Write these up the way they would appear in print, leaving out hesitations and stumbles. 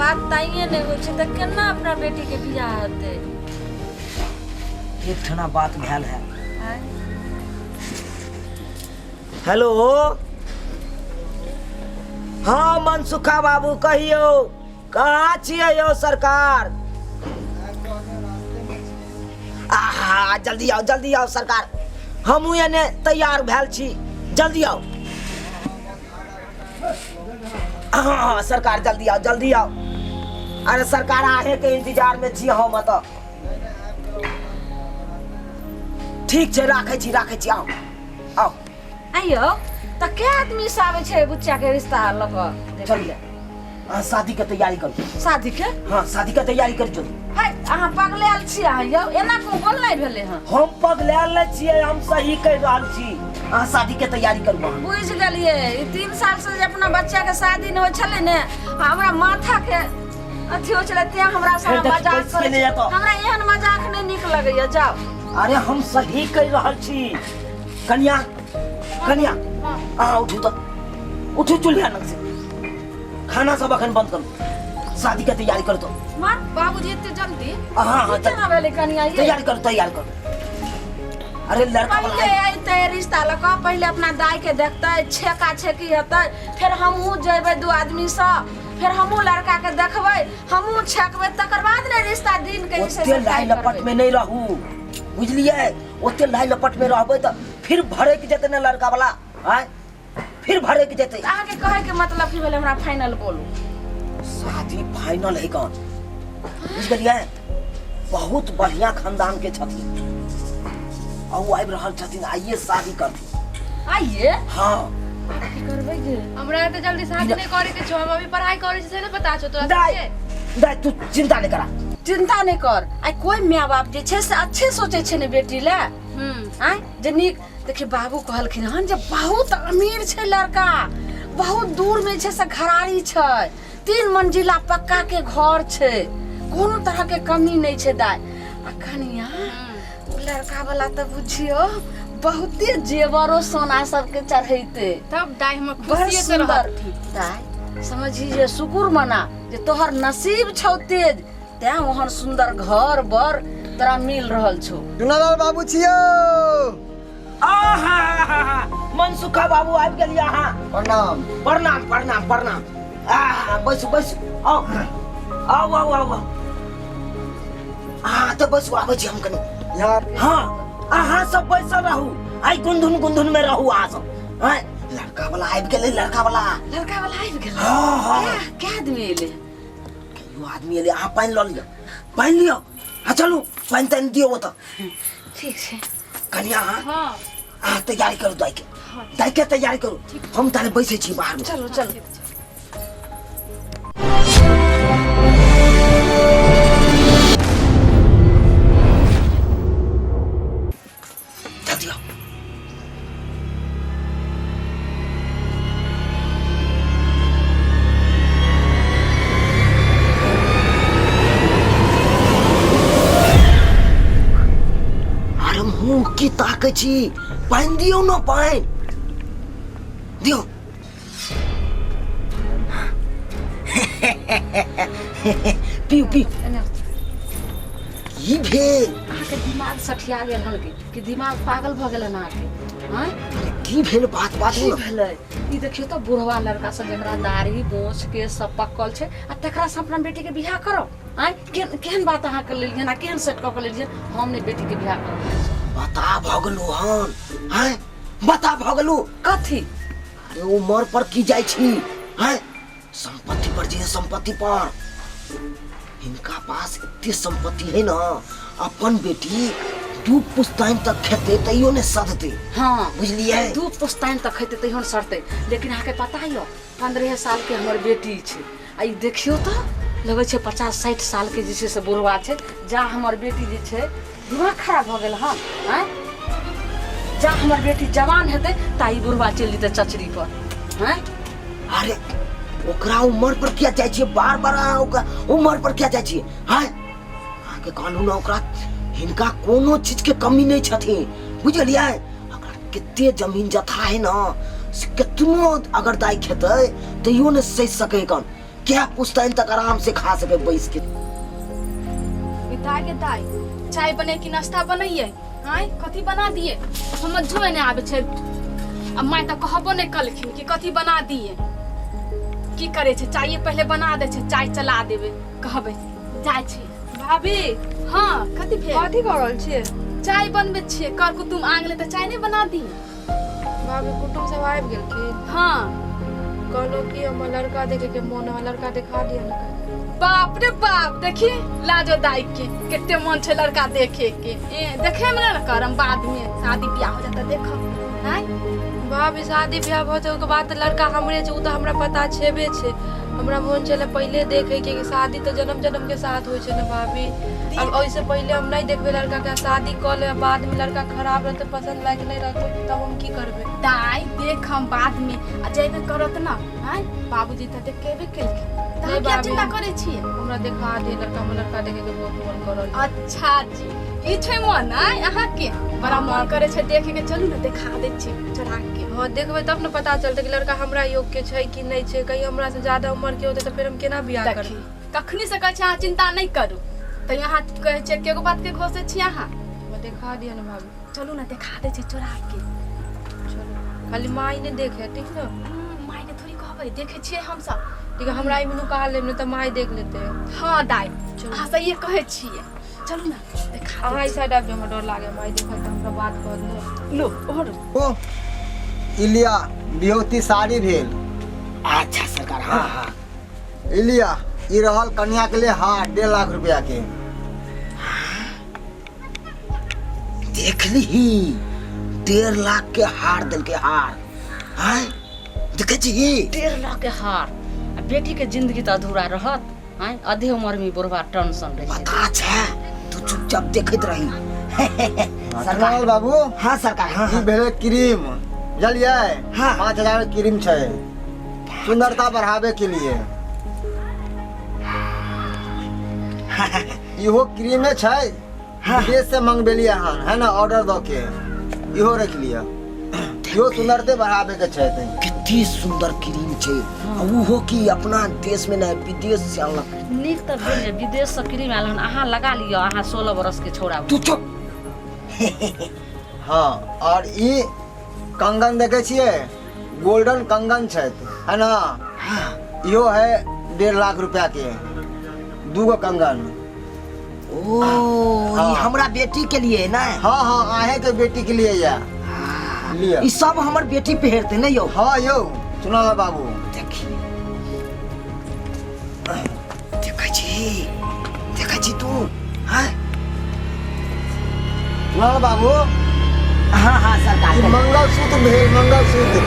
बात ताइए नहि होइ छै तऽ केना अपना बेटीके बियाह हेतै? एक ठना बात भेल है। आँय? हेलो, हाँ मनसुखा बाबू कहियौ, कहाँ छियै यौ सरकार? आहा, जल्दी आउ, जल्दी आउ सरकार, हमहूँ एने तैयार भेल छी, जल्दी आउ। हाँ हाँ सरकार, जल्दी आउ, जल्दी आउ। अरे सरकार, अहें के इंतजार में छी हम एतऽ। ठीक छै, राखै छी, राखै छी, आउ आउ। आइयो तऽ के आदमी से आबै छै बुच्चा के रिश्ता लऽ कऽ? चलिए, अहाँ शादी के तैयारी करू। शादी के? हाँ, शादी के तैयारी करू चलू। है, अहाँ पगलायल छी अहाँ यौ, एना को बोल नहि भेलै हँ। हम पगलायल नहि छियै, हम सही कहि रहल छी। अहाँ शादी के तैयारी करू अहाँ। बुझि गेलियै, ई 3 साल से जे अपना बच्चा के शादी नहि होइ छलै ने, हमरा माथा के अथी होइ छलै, तें हमरा से फेर देखी, मजाक बैस के करै नहि छी। एतऽ। हमरा एहन मजाक नहि नीक लगैया, जाउ। अरे हम सही कहि रहल छी। कनिया, कनिया, अहाँ उठू तऽ, उठू चूल्हा लग से। खाना सब अखन बंद करू, शादी के तैयारी करू तो। मार बाबूजी, एते जल्दी? हाँ हाँ। ई केना भेलै कनिया ये? तैयारी करू, तैयारी करू। अरे लड़का वाला पहिले अयतै रिश्ता लऽ कऽ, पहिले अपना दाय के देखतै, छेका छेकी हेतै, फेर हमहूँ जेबै दू आदमीसँ, फेर हमहूँ लड़का के देखबै, हमहूँ छेकबै, तकर बाद ने रिश्ता दिन के जे छै ओते से लाइ तय लपट करबै। में नहीं रहू, बुझलियै? ओते लाइ लपट में रहबै तऽ फिर भड़क जेतै ने लड़का वाला, आँय, फिर भड़क जेतै। तऽ अहाँके कहैके मतलब की भेलै, हमरा फाइनल बोलू। शादी फाइनल है कौन, बुझ गेलियै? बहुत बढ़िया खानदान के छथिन आ ओ आबि रहल छथिन, आइए शादी करथिन। आइए? हाँ। की करबै गे? हमरा एते जल्दी शादी नहीं करे के छौ, हम अभी पढ़ाई करे छी से नहीं पता छौ तोरा दाई सबके। दाई, तू चिंता नहीं करा। चिंता नहीं कर, आइ कोई माय बाप जे छै से अच्छे सोचे छै ने बेटी ले। आँय जे नीक देखिए, बाबू कहलखिन हन जे बहुत अमीर छै लड़का, बहुत दूर में छै से घरारी छै, 3 मंजिला पक्का के घर छै, कोनो तरह के कमी नहीं छै दाई। आ कनिया, ओ लड़का वाला तऽ बुझियो बहुते जेवरो सोना सबके चढ़ैते। तब दाई हमर बड़ खुशिये से सुंदर रहत। दाई, समझी जे शुक्र मना जे तोहर नसीब छौ तेज, तें ओहन सुंदर घर बर तोरा मिल रहल छौ। चुनालाल बाबू छियौ। आहा, मनसुखा बाबू आबि गेलियै अहाँ। प्रणाम। प्रणाम प्रणाम प्रणाम। आ बैसू बैसू, आउ आउ आउ आउ आउ। अहाँ तऽ बैसू, आबै छी हम कनि। यहाँ? हाँ, अहाँ सब बैसल रहू, आइ गुंधुन गुंधुन में रहू अहाँ सब। आँय, लड़का वाला आबि गेलै, लड़का वाला। लड़का वाला आबि गेलै? हाँ हाँ। कै आदमी एलै? कहियो आदमी एलै। अहाँ पानि लऽ लिअ, पानि लिअ, आ चलू पानि तानि दियौ ओतऽ। ठीक छै। कनिया, अहाँ हाँ। अहाँ तैयारी करू, दाइके, दाइके तैयारी करू, हम ताले बैसै छी बाहरमे। चलू चलू। जल्दी आउ। अरे मुँह की ताकै छी? पानि दियौ ने, पानि दियौ। पीउ पीउ। की भेल? अहाँके दिमाग सठिया गेल हन कि दिमाग पागल भऽ गेल हन अहाँके? आँय? अरे की भेल? बात बात की भेलै? ई देखियौ तऽ बुढ़वा लड़का सब जकरा दाढ़ी मोछ के सब पकल छै आ तकरा से अपना बेटी के बियाह करब? आँय, केहन केहन बात अहाँके लेलियै हन आ केहन सेट कऽ के लेलियै? हम नहि बेटी के बियाह करब। बता भऽ गेलू हन? आँय, बता भऽ गेलू? कथी? अरे उमर पर की जाइ छी? आँय, संपत्ति पर जे संपत्ति पर हिनका पास एते संपत्ति है ना, अपन बेटी 2 पुश्तैन तक खेते तैयो ने सधते। हाँ। बुझलियै? 2 पुश्तैन तक खेते तैयो ने सड़ते, लेकिन अहाँके पता यऽ 15 साल के हमर बेटी छै आ ई देखियौ तऽ लगै छै 50-60 साल के जे छै से बुढ़वा छै। जा हमर बेटी जे छै दिमाग खराब भऽ गेल हन? आँय, जा हमर बेटी जवान हेतै ता ई बुढ़वा चलि जेतै चचरी पर। आँय? अरे ओकरा उमर पर किया जाइ छियै बार बार? अहाँ ओकरा उमर पर किया जाइ छियै? आँय, अहाँके कहलहुँ ने, ओकरा हिनका कोनो चीजके कमी नहि छथिन, बुझलियै? ओकरा कते जमीन जथा है ने, से केतनो अगर दाइ खेतै तैयो ने सहि सकै कन। क्या पुश्तैन तक आराम से खा सके बैस के। दाई के दाई, चाय बने कि नाश्ता बनैये? आँय, कथी बना दिए? समझो में नहीं आबै छै। आ माय तऽ कहबो नहि कलखिन कि कथी बना दिए। की करै छै, चाय पहिले बना दै छै, चाय चला देबै, कहबै जाइ छी। भाभी। हाँ, कथी भेल? कथी कऽ रहल छियै? चाय बनबै छियै। कर कुटुम आंगले तऽ चाय नहि बना दिए? भाभी, कुटुम सब आबि गेलखिन? हाँ। कहलहुँ कि हमर लड़का देखे के मोन है, लड़का देखा दिअ ने। बाप रे बाप, देखी लाजो दाई के कते मन छै लड़का देखे के। ए देखे में ने करम, बाद में शादी ब्याह हो जाता देखब। आँय भाभी, शादी ब्याह भऽ जाए ओकर बाद तऽ लड़का हमरे छै, ओ तऽ हमरा पता छेबे छै। हमरा मोन छलै पहिले देखे के कि शादी तऽ जन्म जन्म के साथ होइ छै ने भाभी। अब ओहिसँ पहिले हम नहि देखबै लड़का के, शादी कऽ लेबै, बाद में लड़का खराब रहतै, पसन्द लायक नहि रहतै, तब हम की करबै? दाई, देख हम बाद में आ जेबे करत ना। आँय, बाबूजी तऽ देखेबे केलखिन तऽ नहि अहाँ किया बाबी। चिंता करै छियै? हमरा देखा दे लड़का, हमरा लड़का देखे के बहुत मन कर रहल। अच्छा जी, ई छै मन? आँय, अहाँके बड़ा मन करै छै देखे के। चलू ने, देखा दै छी चढ़ा के। हाँ, देखबै तब ने पता चलतै कि लड़का हमरा योग्य छै कि नहि छै। कहीं हमरा से ज्यादा उम्र के होतै तऽ फेर हम केना बियाह देखी करबै? कखनी से कहै छै अहाँ चिंता नहि करू, तऽ यहाँ कहै छै एगो बात के घोसै छी अहाँ। हमरा देखा दिअ ने भाभी। चलू ने, देखा दै छी चोरा के। चलू, खाली माई नहि देखे, ठीक ने? माय के थोड़ी कहबै, देखै छियै हमसब। ठीक है, हमरा एहिमे नुका लेब, नहि तऽ माई देख लेतै। हाँ दाई। चलू। अहाँ सहिए कहै छियै, चलू ने, देखा अहाँ दै ई साइड आबि जाउ, हमरा डर लागे, माई देखत तऽ हमरा बात कहत ने। छी। लो ओहर। ओ इलिया, बियौती साड़ी भेल। अच्छा सरकार, हाँ हाँ। इलिया, ई रहल कन्या के लिए हार, 1.5 लाख रुपया के। देख लीही, 1.5 लाख के हार देलके हार। आय देखे छी? 1.5 लाख के हार आ बेटी के जिंदगी तऽ अधूरा रहत। आँय, आधे उम्र में बुढ़वा टेंशन रही। पता छै, तू चुपचाप देखैत रही। सरकार बाबू। हाँ सरकार, हाँ। ई हाँ। भेलै क्रीम, बुझलियै? हाँ। 5,000 के क्रीम छै, सुंदरता बढ़ावे के लिए। इहो क्रीमे छै। हाँ। विदेश से मंगबेलियै हन, है ना, ऑर्डर दऽ के। इहो रख लिअ, इहो सुंदरते बढ़ावे के छै तनी। कते सुंदर क्रीम छै आ उहो की अपना देश में नहि, विदेश से अनलक। नीक तऽ भेल जे विदेशसँ क्रीम आयल हन। अहाँ लगा लिअ, अहाँ 16 बरस के छौड़ा। तू चुप। हाँ, और ई कंगन देखे छियै? गोल्डन कंगन छै, है ना? इहो है 1.5 लाख रुपया के, दूगो कंगन। ओ ई हाँ। हमरा बेटी के लिए ना? हाँ हाँ, आहे के बेटी के लिए या लिअ। ई सब हमर बेटी पहिरते ने यौ? हाँ यौ सुना बाबू। देखी, देखै छी, देखै छी तू? हाँ। सुना बाबू। हाँ हाँ सरकार। ई मंगलसूत्र भेल, मंगलसूत्र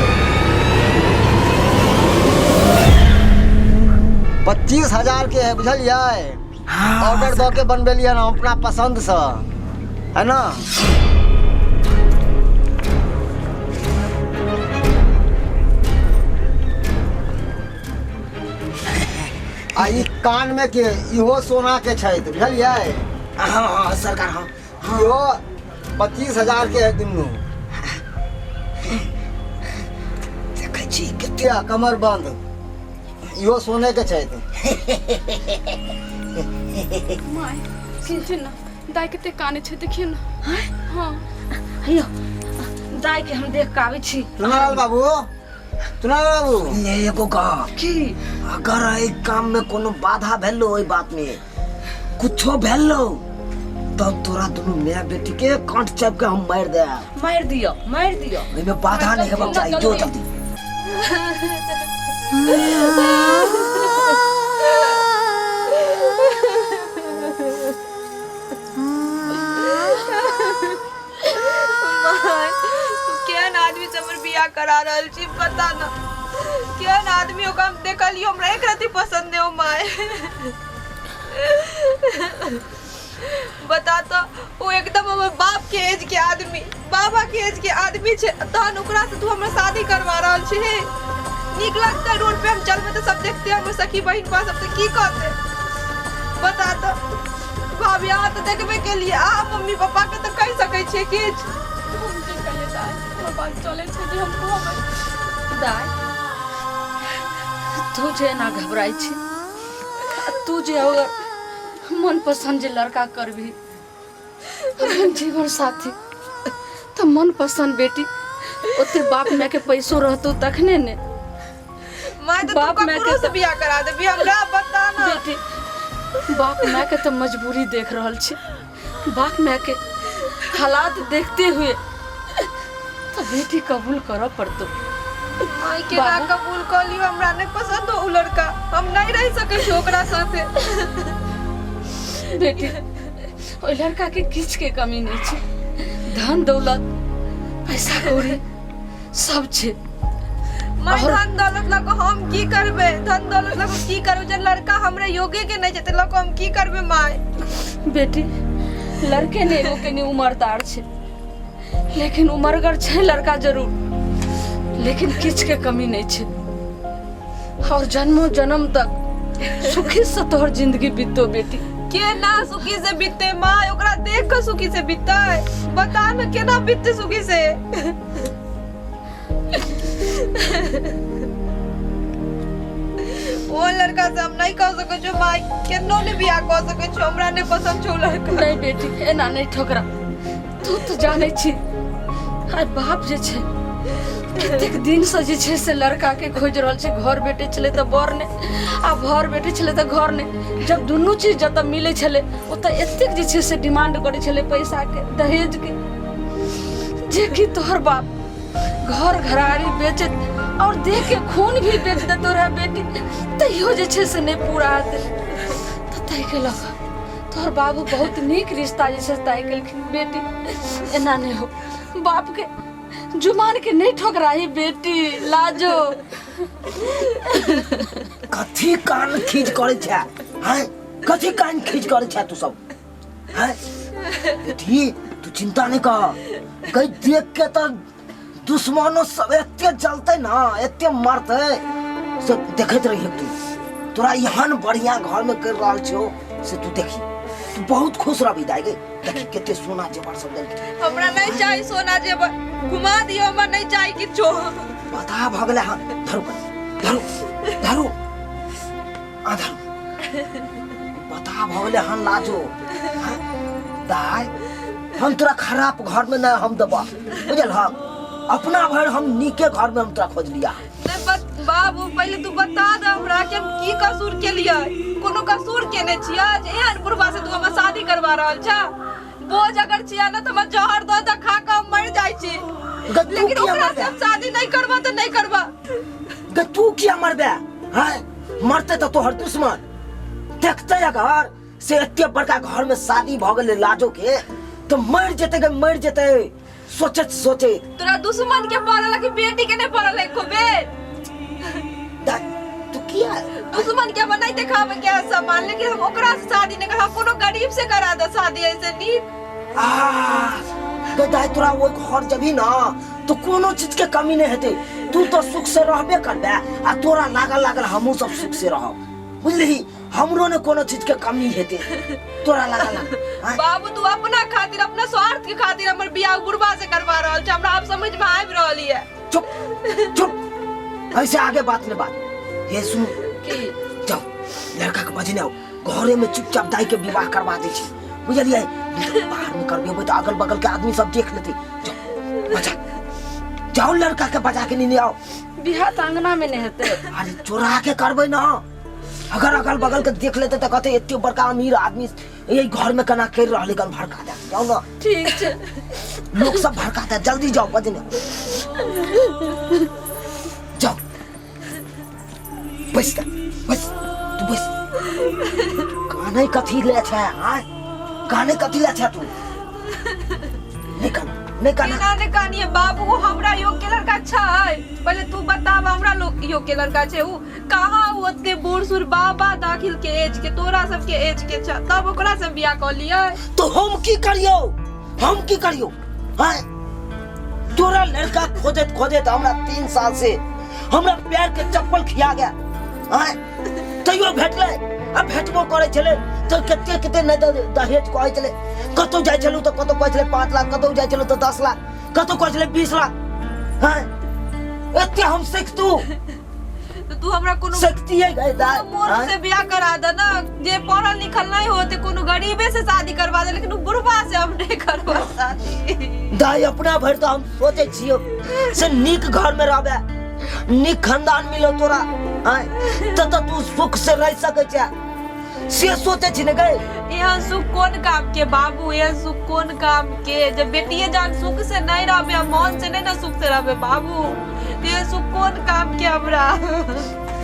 25,000 के है, बुझलियै? हाँ। ऑर्डर दऽ के बनबेलियै हन अपना पसन्द से, है ना? आ ई कान में के इहो सोना के छै, बुझलियै? हाँ हाँ सरकार, हाँ। इहो 25,000 के है दुनू। देखै छी कते क्या कमर बंद, इहो सोने के छै। माय, सुनथिन ने, दाइ कते कानै छै, देखियौ ने। हाँ। हेयौ दाइ के हम देख के आबै छी। चुनालाल बाबू, चुनालाल बाबू। ने एगो गप। की? अगर एहि काम में कोनो बाधा भेलो, ओहि बात में कुछो भेलो, तब तोरा दुनू माय बेटी के कांट चाप के हम मारि देब। मारि दियौ, मारि दियौ। ओहिमे बाधा नहि हेबाक चाही। जो जल्दी। माय, तू केहन आदमी से हमर बियाह करा रहल छी? पता न केहन आदमी ओकरा हम देखलियो, हमरा एक रति पसंद नहीं हो। माय, बता तो, वो एकदम हमर बाप के एज के आदमी, बाबा के एज के आदमी छै, तहन ओकरा से तू हमर शादी करवा रहल छी? नीक लगतै? रोड पे हम चलबै तऽ सब देखते, हमर सखी बहिन पा सब तऽ की कहतै? बता तो भाभी। अहाँ तऽ देखबे के लिए, अहाँ मम्मी पापा के तऽ कहि सकै छियै किछु। हम की कहियै दाइ, हमर बात चलै छै जे हम कहबै? दाइ, तू जे एना घबराइ छी, जे अगर मन पसंद जे लड़का करबी अपन जीवन साथी तऽ मन पसंद बेटी ओते बाप माय के पैसो रहतो तखने ने। माय, तऽ तू बाप माय के ककरो से बियाह करा देबी, हमरा बता ना। बेटी, बाप माय के तऽ मजबूरी देख रहल छी, बाप माय के हालात देखते हुए तऽ बेटी कबूल करऽ पड़तो। माय, के ना बाबू। कबूल कर लियो, हमरा नहीं पसंद हो उ लड़का, हम नहीं रह सकै छी ओकरा साथे। बेटी, ओहि लड़का के किछु के कमी नहीं छै, धन दौलत पैसा कौड़ी सब छै। माय, धन दौलत लऽ कऽ हम की करबै? धन दौलत लऽ कऽ की करबै जे लड़का हमरे योग्य के नहीं छै, तऽ लऽ कऽ हम की करबै माय? बेटी, लड़के ने एगो कनि उमरदार छै, लेकिन उमरगर छै लड़का जरूर, लेकिन किछु के कमी नहीं छै और जन्मो जन्म तक सुखी से तोहर जिंदगी बीतो बेटी। केना सुखी से बीतते माय? ओकरा देख कऽ सुखी से बीतते? बता न, केना बीतते सुखी से? ओ लड़का से हम नहीं कह सकै छियो माय, केनो नहीं बियाह कऽ सकै छियो, हमरा नहीं पसंद छौ लड़का। नहीं बेटी, एना नहीं ठोकरा, तू तऽ जानै छी आइ बाप जे छै कतेक दिनसँ जे छै से लड़काके खोजि रहल छै। घर भेटै छलै तऽ बर नहि आ घर भेटै छलै तऽ घर नहि। जब दुनू चीज जतऽ मिलै छलै ओतऽ एतेक जे छै से डिमांड करै छलै पैसाके, दहेजके, जेकि तोहर बाप घर घरारी बेचैत और देह के खून भी बेच देतो रहे बेटी, तैयो जे छै से नहि पूरा हेतै। तऽ ताहिके लऽ कऽ तोहर बाबू बहुत नीक रिश्ता जे छै से ताकि केलखिन। बेटी, एना नहि हो, बाप के जुमान के नहीं ठोकराही बेटी, लाजो। कथी कान खींच करै छै हैं? कथी कान खींच करै छै तू सब हैं? बेटी, तू चिंता नहीं कर, गई देख के तो दुश्मनो सब एते जलते ना, एते मरते से देखैत रहिए तू। तोरा एहन बढ़िया घर में कर रहल छो से तू देखी, तू बहुत खुश रहबी दाई गे। देखी कते सोना जेवर सब देलकै। हमरा नहीं चाही सोना जेवर, घुमा दियो, हमरा नहीं चाही किछो। पता भऽ गेलै। हँ, धरू कनी, धरू धरू आ धरू। पता भऽ गेलै हन लाजो। हँ, दाय, हम तोरा खराब घर में नहीं हम देबा, बुझल हक? अपना भर हम नीके घर में हम तोरा खोज लिया। नहीं बाबू, पहले तू बता दे हमरा कि हम की कसूर केलियै। कोनो कसूर केने छियै जे एहन बुढ़बा से तू हमर शादी करवा रहल छ? बोझ अगर छियै ना तऽ हमरा जहर दऽ दऽ, खा कऽ हम मरि जाइ छी, गे तू लेकिन किया ओकरा से मरबे? हम शादी नहीं करबा तऽ नहीं करबा। गे तू किया मरबे हैं? मरते तऽ तोहर दुश्मन देखते अगर से एते बड़का घर में शादी भऽ गेलै लाजो के, तऽ मरि जेतै गे, मरि जेतै सोचैत सोचैत। तोरा दुश्मन के पड़ल है कि बेटी के नहीं पड़ल एको बेर? दाइ, तू किया दुश्मन के हमरा नहीं देखावे के है सामान, लेकिन हम ओकरा से शादी नहीं करब, हम कोनो गरीब से करा दे शादी, ऐसे नीक। आ गे दाइ, तोरा ओहि घर जबही ना तो कोनो चीज के कमी नहीं हेतै। तू तो सुख से रहबे करबे आ तोरा लागल लागल हमहूँ सब सुख से रहब, बुझलिही? हमरो ने कोनो चीज के कमी हेतै तोरा लागल लागल, आँय? बाबू, तू अपना खातिर, अपना स्वार्थ के खातिर हमर बियाह बुढ़बा से करवा रहल छ, हमरा आब समझ में आबि रहल ये। चुप चुप, ऐसे आगे बात ने बात। हे सुनू। की? जाओ लड़का के बजने आओ, घरे में चुपचाप दाई के विवाह करवा दै छी, बुझलियै? नहीं तऽ बाहर में करबेबै तऽ अगल बगल के आदमी सब देख लेतै। जाओ बजा, जाओ लड़का के बजा के नेने आओ। बियाह तऽ अंगना में नहि हेतै। अरे चोरा के करबै ना, अगर अगल बगल के देख लेते तऽ कहते एते बड़का अमीर आदमी यही घर में केना कर रहलै गन, भड़का दे। जाओ ना। ठीक छै। लोग सब भड़का दे, जल्दी जाओ बजने जाओ। बैस जा, बैस तू, बैस। काने कथी ले छै? आय काने कथी ले छै तू? नहीं काना, नहीं काना। केना ने कानिए बाबू? वो हमरा योग्य लड़का छै? पहले तू बताब, हमरा लोग योग्य लड़का छै उ? कहाँ उ ओते बूढ़ सूढ़ बाबा दाखिल के एज के, तोरा सबके एज के छै, तब ओकरा से बियाह कऽ लियै? तो हम की करियो, हम की करियो? हाँ, तोरा लड़का खोजत खोजत हमरा 3 साल से हमरा पैर के चप्पल खिया गया। हाँ, तैयो भेटलै आ भेटबो करै छलै तऽ कते कते नहि दहेज कहै छलै। कतौ जाइ छलहुँ तऽ कतौ कहै छलै 5 लाख, कतौ जाइ छलहुँ तऽ 10 लाख, कतौ कहै छलै 20 लाख। हाँ, एते हम सिखतू तऽ तू हमरा कोनो सकतियै गै दाइ? मोर से बियाह करा दे ना जे पढ़ल लिखल नहीं होते कोनो गरीबे से शादी करवा दे, लेकिन उ बुढ़वा से हम नहीं करवा शादी। दाई अपना भरि तऽ हम सोचै छियौ से नीक घर में रहबे, नीक खानदान मिलो तोरा, आँय तऽ तऽ तू सुख से रहि सकै छै, से सोचै छी ने गै। एहन सुख कोन काम के बाबू, एहन सुख कोन काम के, जब बेटिए जान सुख से नहीं रहबे आ मन से नहीं ना सुख से रहबे बाबू, तो एहन सुख कोन काम के हमरा।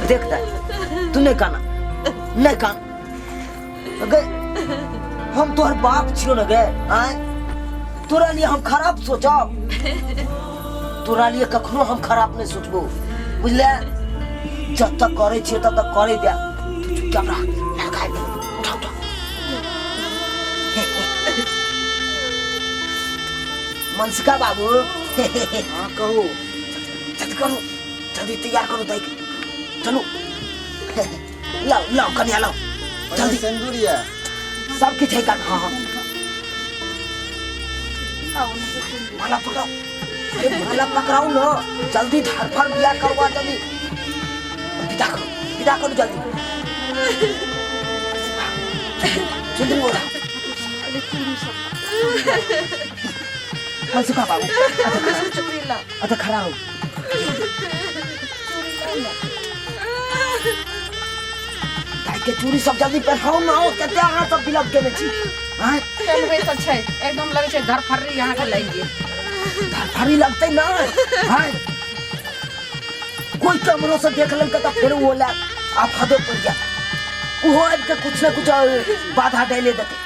देख दाई, तू नहीं काना, नहीं कान गै, हम तोहर बाप छियो ने गै, आँय तोरा लिए हम खराब सोचब? तोरा लिए कखनो हम खराब नहीं सोचबो, बुझले? जब तक करे छियै तब तक करे दे, तू चुपचाप रह। लड़का आबि गेलौ, उठा उठा। मनसिका बाबू। हाँ कहू। जल्दी करू, जल्दी तैयार करू दाई के, चलू। लाओ लाओ कन्या लाओ जल्दी। सिंदूर ये सब किछु है कर। हाँ हाँ माला पकड़ाओ, अरे माला पकड़ाओ ना जल्दी, धड़फड़ बियाह करवा जल्दी, विदा करो, विदा करो जल्दी। चुंदरी ओढ़ा मनसुखा बाबू। अच्छा खड़ा हो। दाई के चूड़ी सब जल्दी पहनाओ ना, हो कते अहाँ सब बिलक केने छी? आँय पहनबै तऽ छै, एकदम लगै छै धरफर्री अहाँके लागि गेल। धरफड़ी लगतै ना? आँय कोई कमरो से देख लेलकै तऽ फेर ओ लए आफदे पड़ि जायत, ओहो आबि के कुछ ने कुछ बाधा डाले देतै।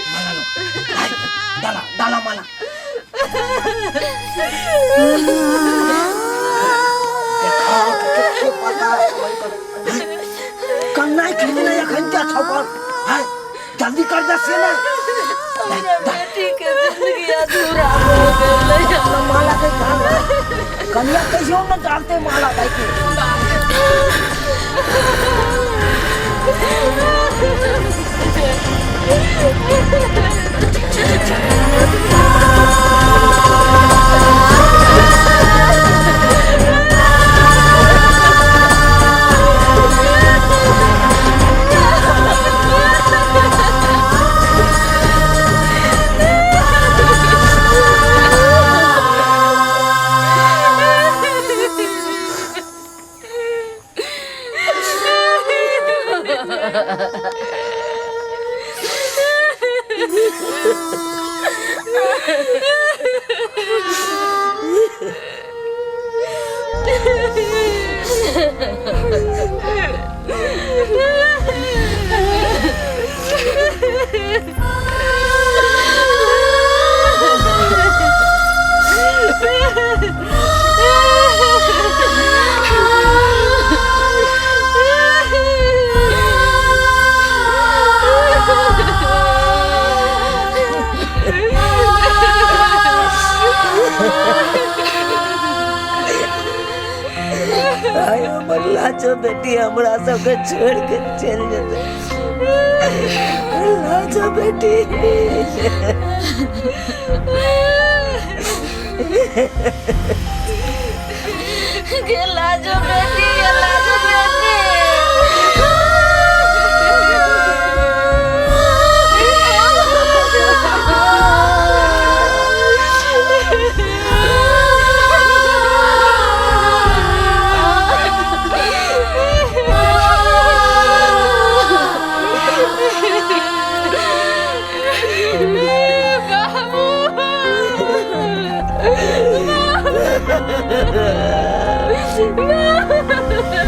माला लो भाई, डाला डाला माला। देखो कते पता कन्नाइ खिचने एखन के छौ है, जल्दी कर दे से ने। बेटी के जिंदगी अधूरा हो गेलै। माला के काम कन्या कहियो न डालते माला दाई के। आय हमर लाजो बेटी हमरा सबके छोड़ के चलि जेतै। लाजो बेटी, गे लाजो बेटी, गे लाजो बेटी। बाबू।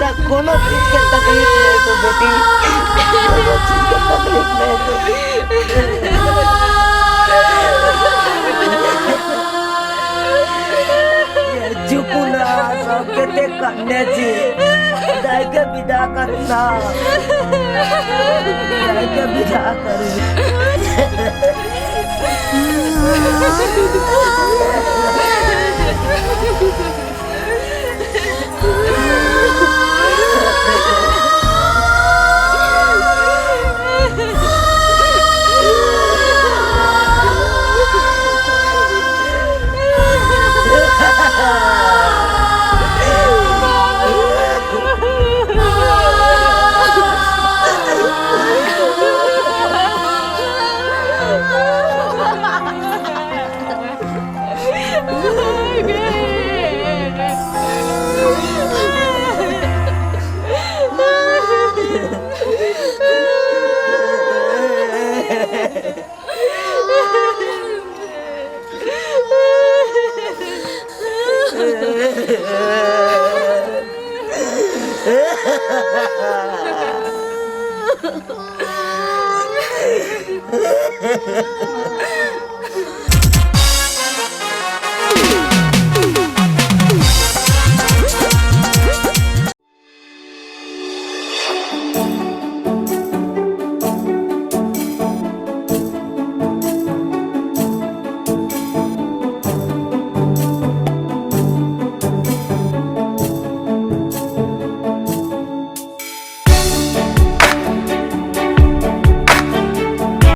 तोरा कोनो चीज के तकलीफ नहीं हेतौ बेटी, कोनो चीज के तकलीफ नहीं हेतौ। चुप ना, सब कते कन्ने छी। दाई के विदा करू ना, दाई के विदा करू।